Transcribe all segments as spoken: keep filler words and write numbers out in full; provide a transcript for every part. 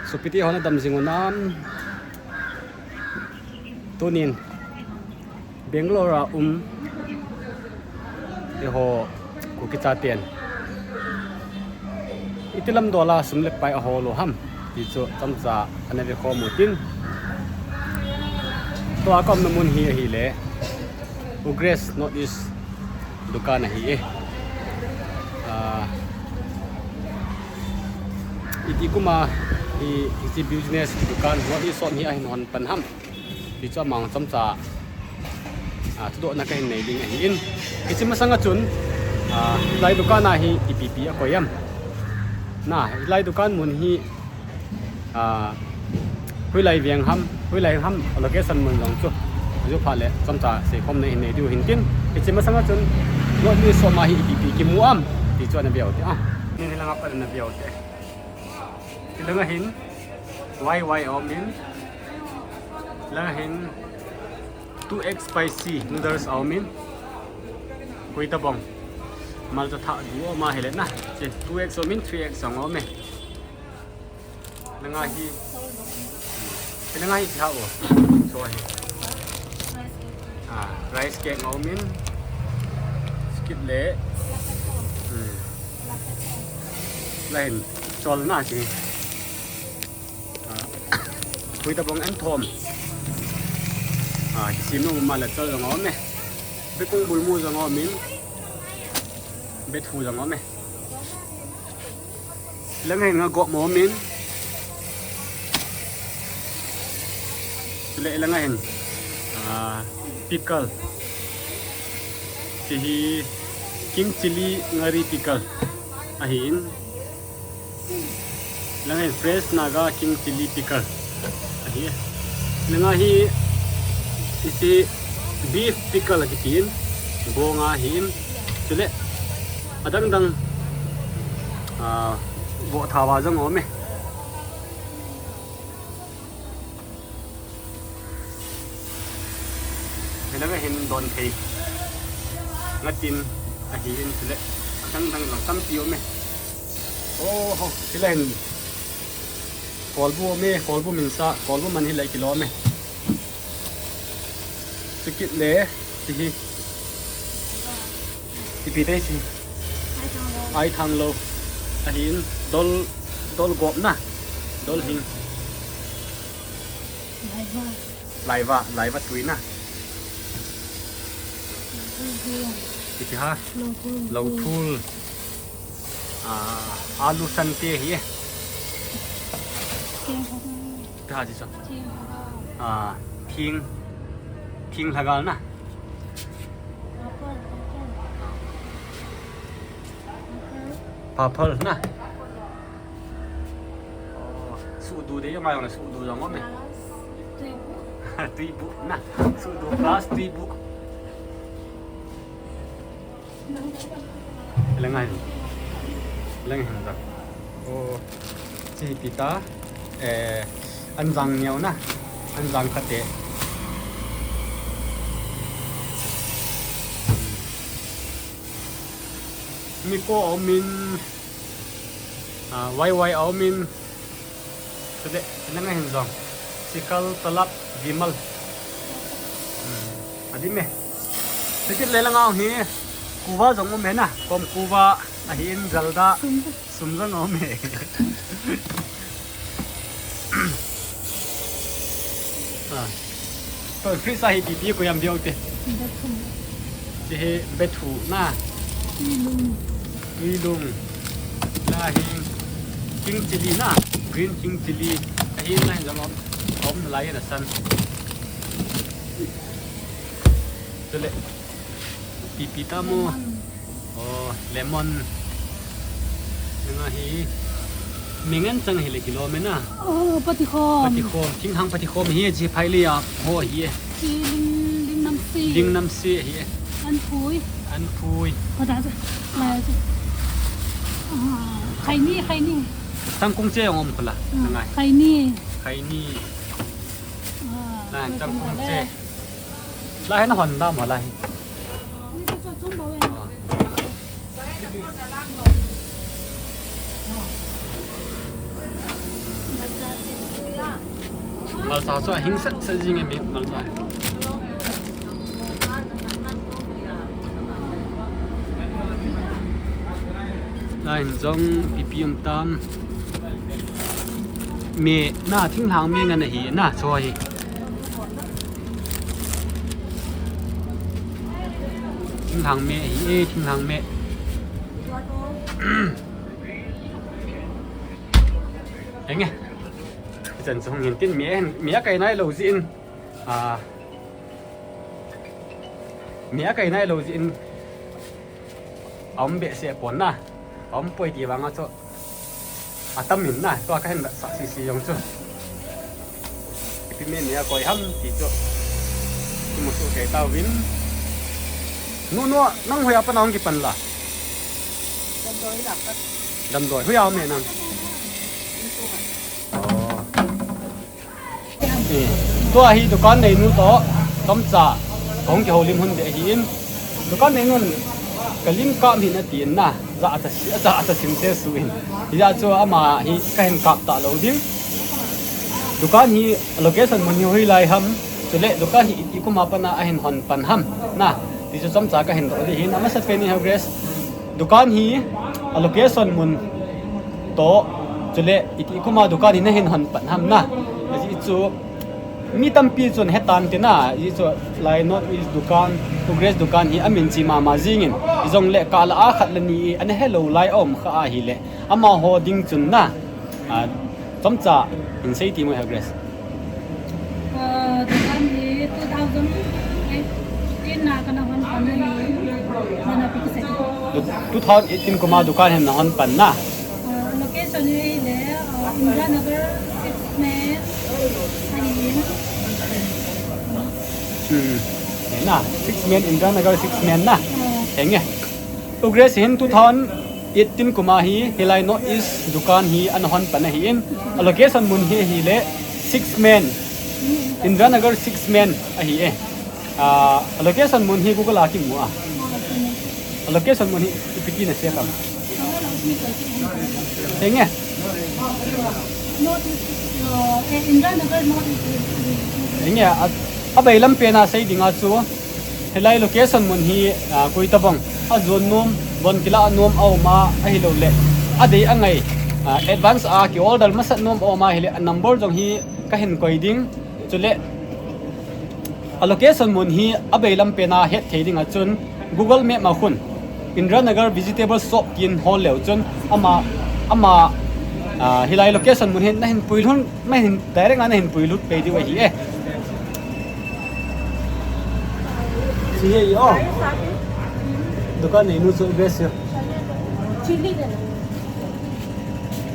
Sopite ho nadam jing u nam? Tunin Bangalore a um eiho Kuki chaten iti lam dola sum le pai ahol u ham ti chu chomcha ana vekhom u tin. Tua ka umna mun hi ahile Ugrace North East dukan ahi e. Ah, iti kuma hi, hiche business dukan North East shop hi ahin hon pan ham ti chu amang chomcha, ah, thudohna kahin nei ding ahin. Hiche masanga chun, ah, hilai dukan a hi ipi ipi akoi am? Na, hilai dukan mun hi, ah, hoilai veng ham, hoilai ham, location mun jong chu ajo phat le chomcha seikhomna hin nei diu hin tin. Hiche masanga chun North East shop a hi ipi ipi kimu am ti chu ana veu te a. Nin hilanga pat ana veu te. Hilanga hin Y Y aumin, hilanga hin two X spicy noodles aumin, koi tabang, malcha tha du aum ahile na, hiche two X aumin, three X jong aume. Hilanga hi, hilanga hi ipi ham o? So hi, ah, rice cake aumin, chukit le, hmm, lahin cholna hiche. Ah, koi tabang enthom. Ah, kisim nom ma le chol jong aume. Bekung bulmu jong aumin. Bethu jong aume. Hilanga hin nga gop mo aumin. Chule hilanga hin, ah, pickle. Hiche hi king chilli ngari pickle ahin. Hilanga hin fresh Naga king chilli pickle ahi. Hilanga hi hiche beef pickle akitin, bonga ahin. Chule adang dang, ah, voh thawa jong aume. Hilanga hin don thei ngatin ahin, chule adang dang jong tampi aume. Oho, hilai hin kolbu aume, kolbu minsa, kolbu man hilai kilo aume. Chukit le, hiche hi ipi tei hiche? Aithang lou ahin, dol, dol gop na, dol hing. Laiva, laiva tui na. Ipi ham? Lou thul. Ah, alu sante hi e. Ipi ham hiche chu? Ah, thing, thing lhagal na. Papal na. Oh, suhdu dei, ama jong le suhdu jong aume. Tuibu na. Suhdu plus tuibu. Hilanga hin. Hilanga hin jong. Oh, hiche hi ipi ta. Eh, anjang neo na. Anjang kate. Miko aumin, ah, Y Y aumin, chule, hilanga hin jong, Sikal Talap Vimal. Hmm. Adim e. Chukit le hilanga hi, kuva jong aume na, kom kuva, ahin jalda, sum jong aume. Ah. Tua fridge a hi ipi ipi koi am veu te. Bethu. Hiche hi bethu na. Tuilung. Tuilung. Hilai hi king chilli na. Green king chilli. Ahin hilai jong um. Um lai na san. Chule. Ipi ipi tam o. Lemon. Oh, lemon. Hilanga hi. Mingan chang hile kilo aume na. Oh, patikhom. Patikhom. Thinghang patikhom hi, hiche phailei a ho hi e. Hiche ling, ling namse. Ling namse hi e. Anphui. Anphui. Ho da chu. Lai chu. Ah, khaini, khaini. Tangkung che jong um khala. Ah, hilanga hi. Khaini. Khaini. Ah, lai tangkung che. Lai hi nahon dam ham lai hi? Ah. Malsa chu ahing sat sat jing e, mi malsa. Lai jong pipi um tam. Me na, thinglhang me ngan ahi na, chu hi. Thinglhang me ahi e, thinglhang me. Eng e. Chan chung hin tin me, me akai nai lou jeh in. A, me akai nai lou jeh in. Aum behseh pon na. Aum poi ti vang a chu. Atam in na, tua kahin vetsah sese jong chu. Ipi me me akoi ham ti chu. Kimu soh kei tauvin. Nu, nu, nang hoiya pat na hung kipan la? Damdoi. Hoiya um e nang? Oh. Eh, tua hi dukan neinu toh, chomcha, kahung kihoulim hun ding ahin. Dukan neinun, kalim kap hih in atin na, ja acha si, acha, acha sim te suh in. Hijeh chun ama hi kahin kap talou ding. Dukan hi location mun hi hoilai ham, chule dukan hi iti kum a pat na ahin hon pan ham, na. Ti chu chomcha kahin doh ding ahin, amasapen in Heo Grace. Dukan hi, a location mun toh, chule iti kum a dukan hi nahin hon pan ham na. Ajeh chu, mi tampi chun hetan te na, ajeh chu, lai North East dukan, Heo Grace dukan hi amin che mama jing in, ijongle kah lah a khat le ni ana helou lai aum kha ahile, amaho ding chun na, a, chomcha hin sei temo Heo Grace. Ah, dukan hi two thousand eighteen na kana hon pan ahi. Nana pi kisei. Two thousand eighteen kum a dukan hi nahon pan na. Ah, location hi le, ah, Indiranagar six main ahi. Hmm. Hena, six main, Indiranagar six main na. Ah. Henge. Heo Grace hin two thousand eighteen kum a hi, hilai North East dukan hi ana hon pan ahin, a location mun hi ahile six main, Indiranagar six main ahi e. Ah, a location mun hi Google a kimu a. A location mun hi ipi ti na sei tam. Henge. Henge, a, abailam pen a sei ding a chu. Hilai location mun hi, ah, koi tabang, ajon nom, von kila nom aum a, ahilou le, adei angai, ah, advance a ki order masat nom aum a, ahile, a number jong hi kahin koi ding, chule, a location mun hi abailam pen a het thei ding a chun, Google Map a khun, Indiranagar Vegetable Shop tin hol leu chun, ama, ama, ah, hilai location mun hi nahin puilut, Mahin direct a nahin puilut pei diu ahi e. Chi hi o. Dukan neinu chu Grace.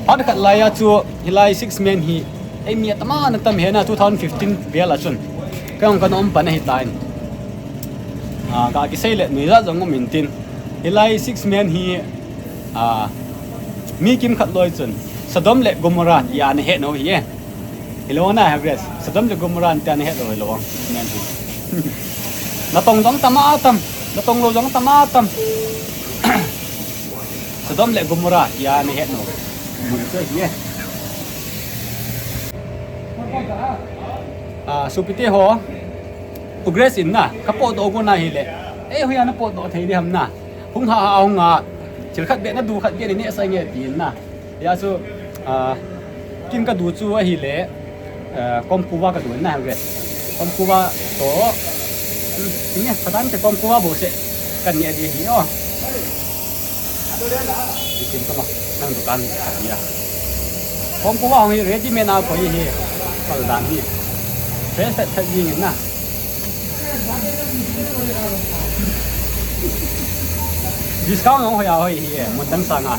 Phat khat lai a chu hilai six main hi, ei mi atam a na tam hena two thousand fifteen vel a chun. Kei jong kana um pan ahi tan. Ah, ka kisei le nuijat jong um intin. Hilai six main hi, ah, mi kimkhat loi chun Sodom le Gomorrah tia nahet nau ahi e. Hilou na, Heo Grace. Sodom le Gomorrah tia nahet lou hilou. Natong jong tam a tam. Natong lou jong tam a tam. Sodom le Gomorrah tia nahet nau mun chu ahi e. Ah, sopite ho. Heo Grace in na, kapotdoh gon ahile. Ei, hoiya napotdoh thei ding ham na. Hung ha ha hung a. Thil khat beh nadu khat beh ni neh sa nge tin na. Hijeh chun, ah, kin kadu chu ahile, ah, komkuva kadu na Heo Grace. Komkuva toh, hmm, nge, patan te komkuva bou seh. Kaneh ding ahi o. Isim tama, nang dukan hi khat hi a. Komkuva hung hi ready made a koi hi. Pal dan hi. Fresh that that jing in na. Discount hung hoi a hoi hi e, mun dang sang a.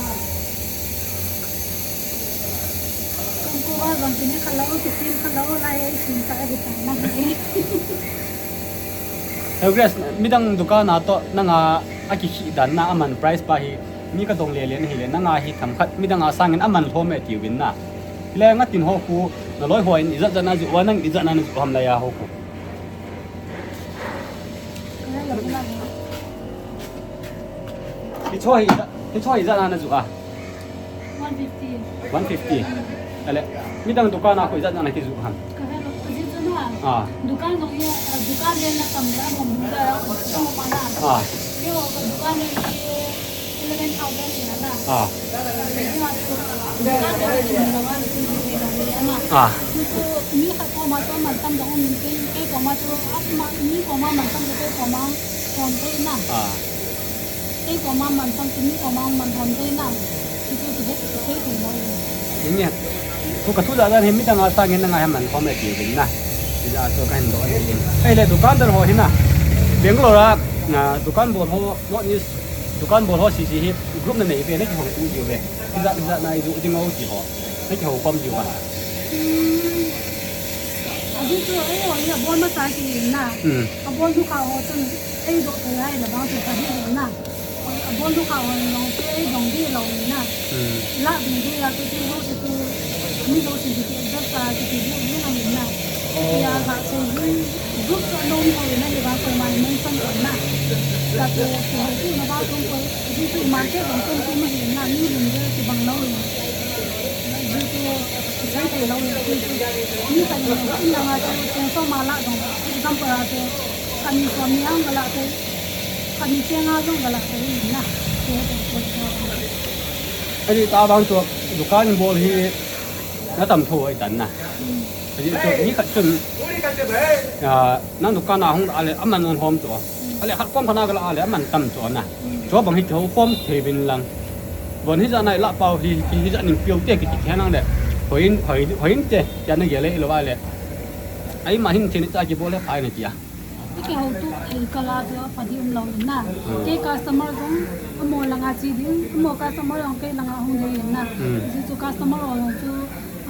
Komkuva jong kini khalou, kisim khalou, lai isim ta ahi ta na hi. Heo Grace, midang dukan a toh nanga akikhih dan na aman price pa hi mi kadong lele na hile, nanga hi themkhat midang a sangin aman lhom e tiuvin na. Hile ngatin ho khu naloi hon ijat jat na ju uva, nang ijat na na ju ham laiya ho khu. Hicho hi, hicho hi ijat na na ju a. One fifty. One fifty. Ale, midang dukan a khu ijat na na kiju ham. Ka hello, Ah. Dukan jong hi, ah, dukan rent na tam la, bom bom la, bom bom la. Ah. Yo, dukan rent hi eleven thousand ni na. Ah. Dukan rent ni na, dukan rent ni na. Ah. Chu mi khat koma chu mantam jong um in, kei, kei koma chu, ah, ma, mi koma mantam chu kei koma, kon thei na. Ah. Kei koma mantam chu mi koma mantam thei na. Chu chu kihe, kisei thei lou. Nia. Ko ka thu ja dan hi midang a sangin na ngai ha man khom e ti vin na. Ti ja chu ka hin do ni. Ei le dukan dan ho hi na. Bangalore a, na dukan bol ho, North East dukan bol ho C C hi group na nei ve na ki hong u diu ve. Ti ja, ti ja na i ju ding o ti ho. Na ki ho kom diu ba. Hmm. Abol chu ei ho hi abol masa ki na. Hmm. Abol nu kha ho chun ei do thei hai la bang chu ka hi na. Abol nu kha ho jong chu ei dong di lou na. Hmm. La ding di ya chu chu ho chu chu. Mi ho chu chu adjust a chu chu bu ni na na. Oh. Ya ha chu hi group chu nom ho na hi ba ko man mention ko na. La chu chu ho chu na ba chu ko. Chu chu man te dong chu chu ma hi na mi lung de chu bang lou. Chu chu Sai thei lou ni, ni ka ni, in langa chu, chainsaw ma la dong, example a chu, kani sawm ni ang la chu, kani cheng a jong la chu, ni na. Chu chu chu chu. Ani ta bang chu, dukan bol hi, na tam tho ai tan na. Hmm. Ani chu, ni khat chun, ah, na dukan a hung ale, aman hom chu. Ale, khat kom khat na ka la ale, aman tam chu na. Chu bang hi chu khom thei vin lang. Von hi ja nai la pau hi, hi, hi ja ning piu te ki ti khen ang le. Hoin, hoi, hoin te, ya na ge le lo va le. Ai ma hin chen cha ki bol le phai na ti a. Ki ho tu, ei ka la tu, pa di um lo na. Hmm. Ke customer jong, amo langa chi ding, amo customer jong ke langa hung ding na. Hmm. Ji chu customer jong chu,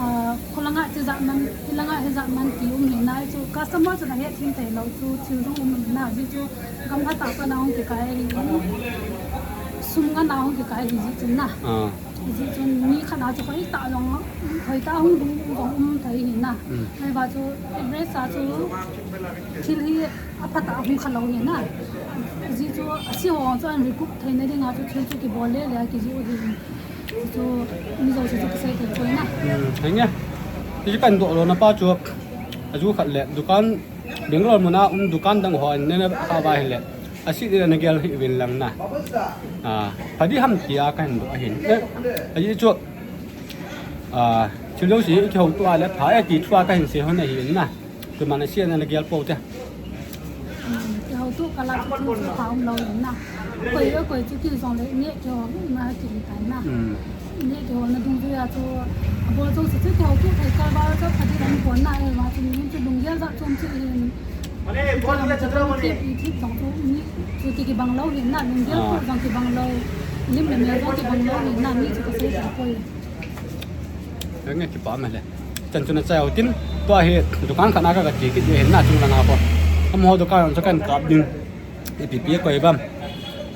ah, kholanga chi ja man, hilanga hi ja man ti um hi na chu customer chu na he thin te lo chu thil jong um na ji chu gam khat a pa na hung kikai hi sum nga na hung kikai hi ji chu na. Ah. Ji chu mi khat na chu koi ta jong koi ta hung ding jong um thei hi na. Hmm. Hei ba chu average a chu thil hi aphat a hung kha lo hi na. Ji chu a si ho chu an recoup thei na ding a chu thil chu ki bol le le ki ji u hi. Chu, mi jo chu, chu kisei thei chu na. Hmm, henge. Ti kan do lo na pa chu. Aju khat le, dukan, Bangalore muna, um, dukan dang ho, ne na kha ba hi le. A si le na gel hi vin lang na. Ah, pha di ham ti a kan do hin. Eh, a ji chu. Ah, chu lo si ki ho tu a le, pha e ti thu a kan se ho na hi na. Chu man a si na na gel po te. Hmm, ki ho tu ka la chu chu chu pha um lo na. Koi a koi chu ki jong le ne ki ho na ki tai na. Hmm. Ne ki ho na dung ju ya chu a bol chu chu ki ho tu thei ka ba chu ka di lam ko na e ma chu ni chu dung gel ja chom chu in. Ki lam chu ki pi thi jong chu ni chu ki ki bang lo hin na dung gel ko jong ki bang lo. Lim le mel jong ki bang lo hin na ni chu ka sei ka koi. Ka nge kipa ma le. Chan chu na chai u tin, tua hi dukan khat na ka ka ti kit e hin na chung langa ko. Amo dukan chu kan kap ding. Ipi pi koi bam.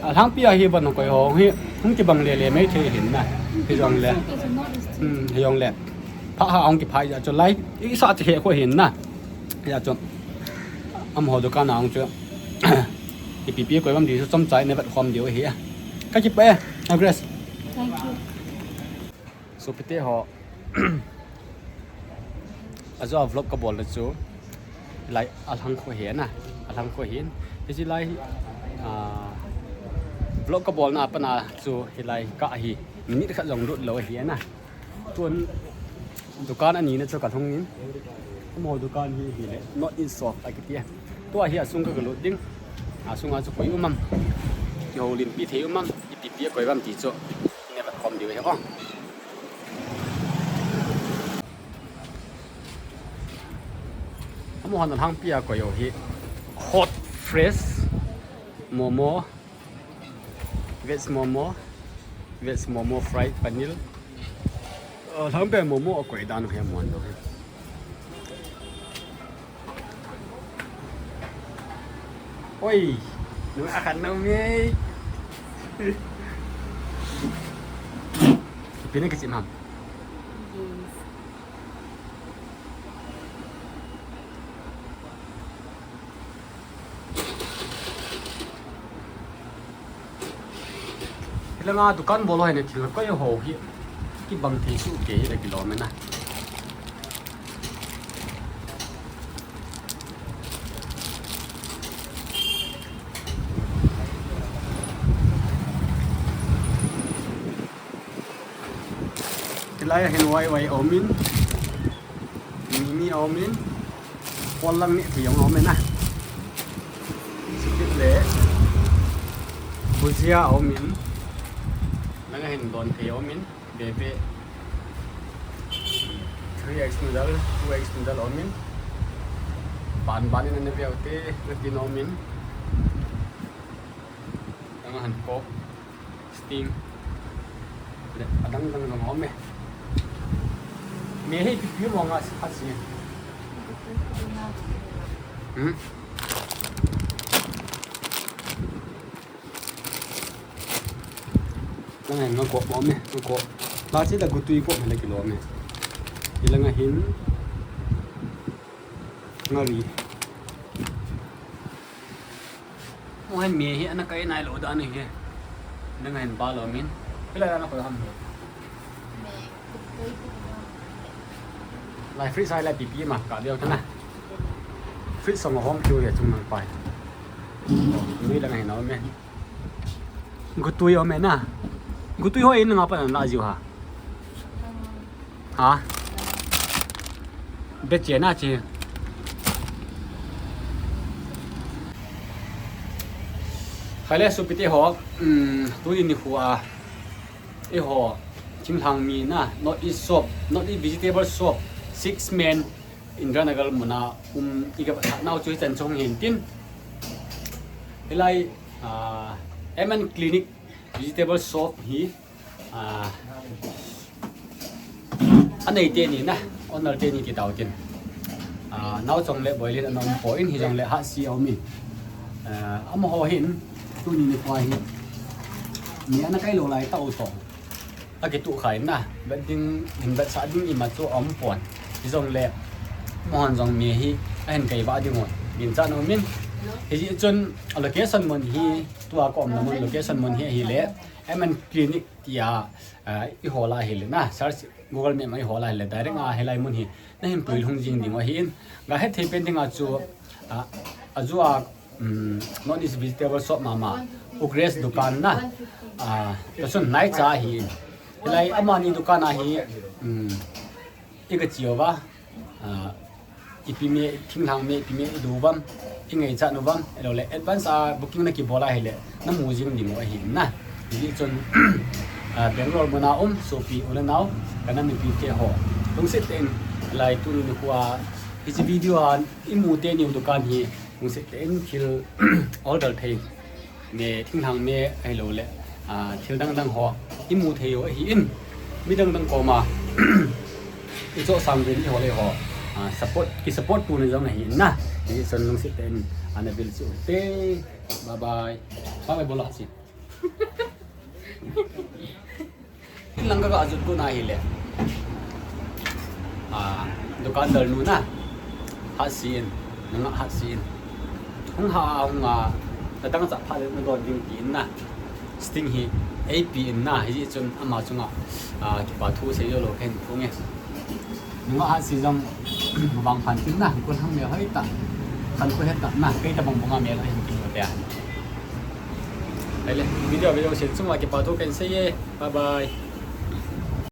A lhangpi a hi ban koi ho hi, hung kibang le le mai thei hin na. Hi jong le. Hmm, hi jong le. Pha ha hung kiphai ja chu lai. I sa che he ko hin na. Ya chu. Amo dukan na hung chu. Ipi pi koi bam di chu chom chai ne vat khom diu hi. Ka kipa e, Grace. Thank you. Sopite ho, ajo a vlog ka bol na chu, hilai a lhang kho hi na, a lhang kho hin. Hichi lai, ah, vlog ka bol na pana chu hilai ka hi, minute khat jong lut lo hi na. Tun dukan ani na chu ka lhung in, amo dukan hi hi le, North East Shop a kiti. Tua hi a sung ka ka lut ding, a sung a chu koi um am, ki ho lim pi thei um am, ipi pi koi bam ti chu, ne vat khom diu hi o. Amo hon a lhangpi a koi u hi hot fresh momo, veg momo, veg momo fried paneer. A lhangpi a momo a koi dan u hi amo hon u hi. Oi, nu a khan nu mi. Ipi na kichim ham? Hilanga dukan bol ho hi na thil koi ho hi kibang thei su ke hi na kilom e na. Lai hin wai wai a um in, mi mi a um in, pol lang ni thei a um in a. Sikit le bhujia a um in, langa hin don thei a um in, bebe. Three X noodle, two X noodle a um in. Ban ban in ana veu te, na tin a um in. Langa hin Coke, Sting. Le, adang dang dang a um e. Mi hi pi pi mo nga si phat si. Hmm? Langa hin nga Coke a um e, nga Coke. La chi la gutui Coke le kilo a um e. Ilanga hin nga ri. Mo hin mi hi ana kai nai lo dan hi. Nang hin ba lo min. Pila na ko ham lo. Lai fridge sai la pi pi ma ka deu thana. Fridge song hom kiu ya chung nang pai. Ni langa hin a um e. Gutui a um e na. Gutui ho in nga pa na la jiu ha. Ha? Be che na che. Hai le, sopite ho, um, tuni nikho a, eiho, thinglhang mi na, North East Shop, North East Vegetable Shop, six man, Indiranagar mun a, um, i ka nau chu hichan chu hung hin tin. Hilai, ah, M N Clinic Vegetable Shop hi, ah, anei teni na, owner teni ti tau tin. Ah, nau chong le boilin ana um poi, hijong le hatsi a um in. Ah, amaho hin, tuni nikho hi, mi ana kai lo lai tau tong. Akitu khai na, vet ding, hin vetsah ding ima chu a um pon. Hijong le, amahon jong mi hi, ahin kai va ding un. Min cha no min. Hijeh chun, a location mun hi, tua ka umna mun location mun hi ahile, M N Clinic tia, ah, i hol a ahile na, search Google Map a i hol a ahile, direct a hilai mun hi, na hin pui lhung jing ding u ahin. Ga het thei pen ding a chu, ah, a ju a, um, North East Vegetable Shop mama, Ugresh dukan na, ah, ta chun nai cha ahin. Hilai amani dukan a hi, um, i ka chiu va, ah, ipi me, thinglhang me, ipi me i du vam, i ngaichat u vam, ahilou le advance a booking na kibol a ahile, na mu jing ding u ahi na. Hijeh chun, ah, Bangalore mun a um, sopi u le nau, ka nam mipi te ho. Lungset tah in, lai tuni nikho a, hiche video a, i mu teni u dukan hi, lungset tah in thil order thei. Me, thinglhang me ahilou le, ah, thil dang dang ho i mu thei u ahin, mi dang dang koma i chohsang uvin i hol le ho, ah, support, ki support tu na jong ahin na. Hijeh chun lungset tah in ana vil cheh u te. Bye bye. Bye bye bol a chi. Inlang ka ga jut got na ahile. Ah, dukan dal nu na. Hatsi in, nanga hatsi in. Hung ha, hung ha, na dang cha pha le na don ding ti in na. Sting hi, A P in na, hijeh chun ama chunga, ah, kipa thu sei jo lou khen thu nge. Nunga hatsi jong, mavang phan tin na, ko hang me hoi ta. Khan ko het ta na, kei ta bang bang a me lo hin kin lo te a. Hai le, video, video sen chunga kipa thu ken sei e. Bye bye.